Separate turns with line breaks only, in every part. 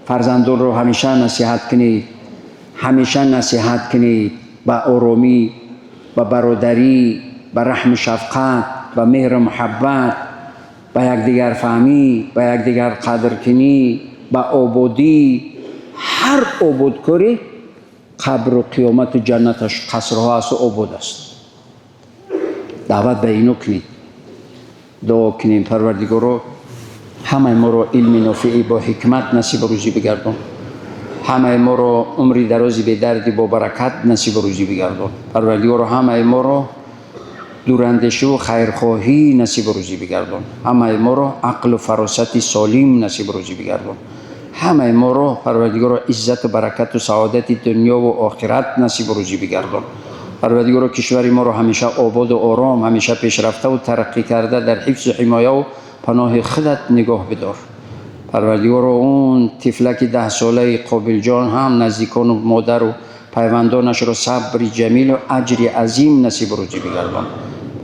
Фарзандонро ҳамеша насиҳат кунед, ҳамеша насиҳат кунед ба оромӣ, ба бародарӣ, ба раҳму шафқат, ба меҳру муҳаббат, ба якдигарфаҳмӣ, ба якдигар қадркунӣ, ба ободӣ. Ҳар ободкорӣ қабру қиёмату ҷаннаташ қасрҳо асту обод аст. Даъват ба ино кунед, дуо кунем. Парвардигоро, ҳамаи моро илми нофеӣ бо ҳикмат насибу рӯзӣ бигардон, ҳамаи моро умри дарози бедарди бо баракат насибу рӯзӣ бигардон. Парвардигоро, ҳамаи моро дурандешиву хайрхоҳӣ насибу рӯзӣ бигардон, ҳамаи моро ақлу фаросати солим насибу рӯзӣ бигардон, ҳамаи моро, Парвардигоро, иззату баракату саодати дунёву охират насибу рӯзӣ бигардон. Парвардигоро, кишвари моро ҳамеша ободу ором, ҳамеша пешрафтаву тараққӣ карда, дар ҳифзу ҳимояву паноҳи худат нигоҳ бидор. Парвардигоро, он тифлаки 10-солаи Қобилҷон ҳам наздикону модару пайвандонашро сабри ҷамилу аҷри азим насибу рӯзӣ бигардон.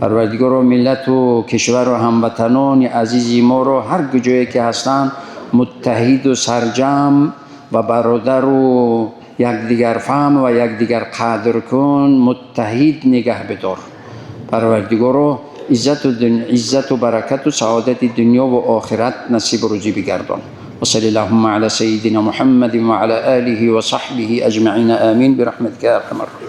Парвардигоро, миллату кишвару ҳамватанони азизи моро ҳар куҷое ки ҳастанд, муттаҳиду сарҷамъ ва бародару якдигарфаҳм ва якдигар қадркун муттаҳид нигаҳ бидор. Парвардигоро, иззату баракату саодати дунёву охират насибу рӯзӣ бигардон. وصل اللهم على سيدنا محمد وعلى آله وصحبه أجمعين، آمين، برحمتك يا أرحم الراحمين.